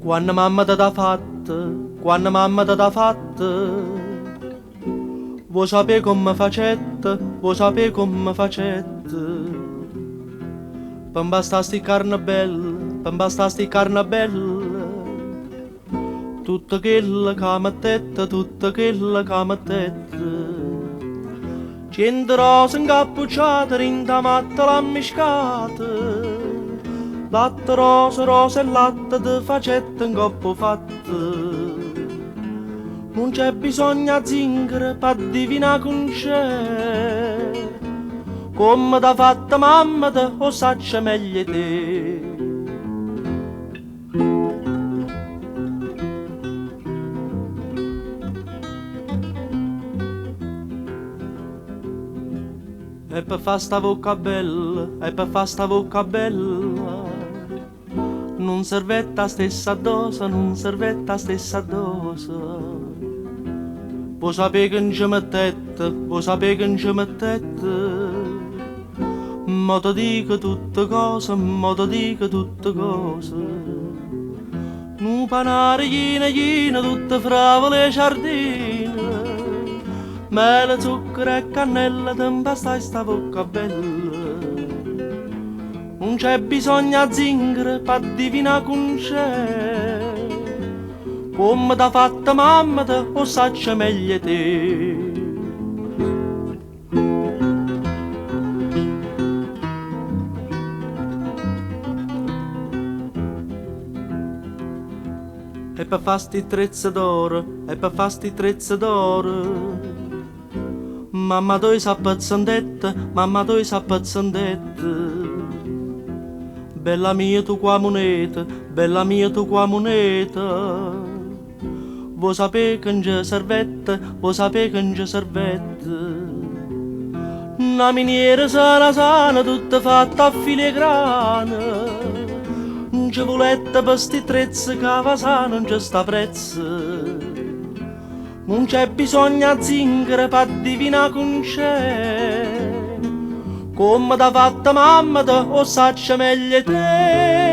Quann mamma te t'ha fatt, quann mamma te t'ha fatt, vuò sapè comm facett, vuò sapè comm facett. P' 'mpastà 'sti carne belle, p' 'mpastà 'sti carne belle, Tutt chell ca mettett, tutt chell ca mettett. Cient rose 'ncappucciate dint' 'a matta l'ha mmiscate. Latte rose, rose e latte te facette 'ncopp' 'o fatto. Nun c'è bisogno 'a zingara p'addivinà Cuncè. Comme t'ha fatto mammeta 'o saccio meglio 'e te. E pe' fa 'sta vocca bella, e pe' fa 'sta vocca bella, nun servette 'a stessa dose, nun servette 'a stessa dose. Vuò sapè che nce mettette, vuò sapè che nce mettette? Mo te dico tutte cose, mo te dico tutte cose. Nu panaro chino chino, tutte fravole 'e ciardino, mele, zucchero e cannella, te 'mpastaje 'sta vocca bella. Nun c'è bisogno 'a zingara p'addivinà Cuncè, comme t'ha fatto mammeta 'o ssaccio meglio 'e te. E pe' fa 'sti trezze d'oro, e pe' fa 'sti trezze d'oro, mamma toja s'appezzentette, mamma toja s'appezzentette. Bella mia tu qua' moneta, bella mia tu qua' moneta. Vuò sapè che nce servette, vuò sapè che nce servette? Na miniera sana sana tutta fatta a filo 'e grano, nce vulette pe sti trezze ca vasà nun ce sta prezzo. Nun c'è bisogno 'a zingara p'addivinà Cuncè, comme t'ha fatta mammeta 'o ssaccio meglio 'e te.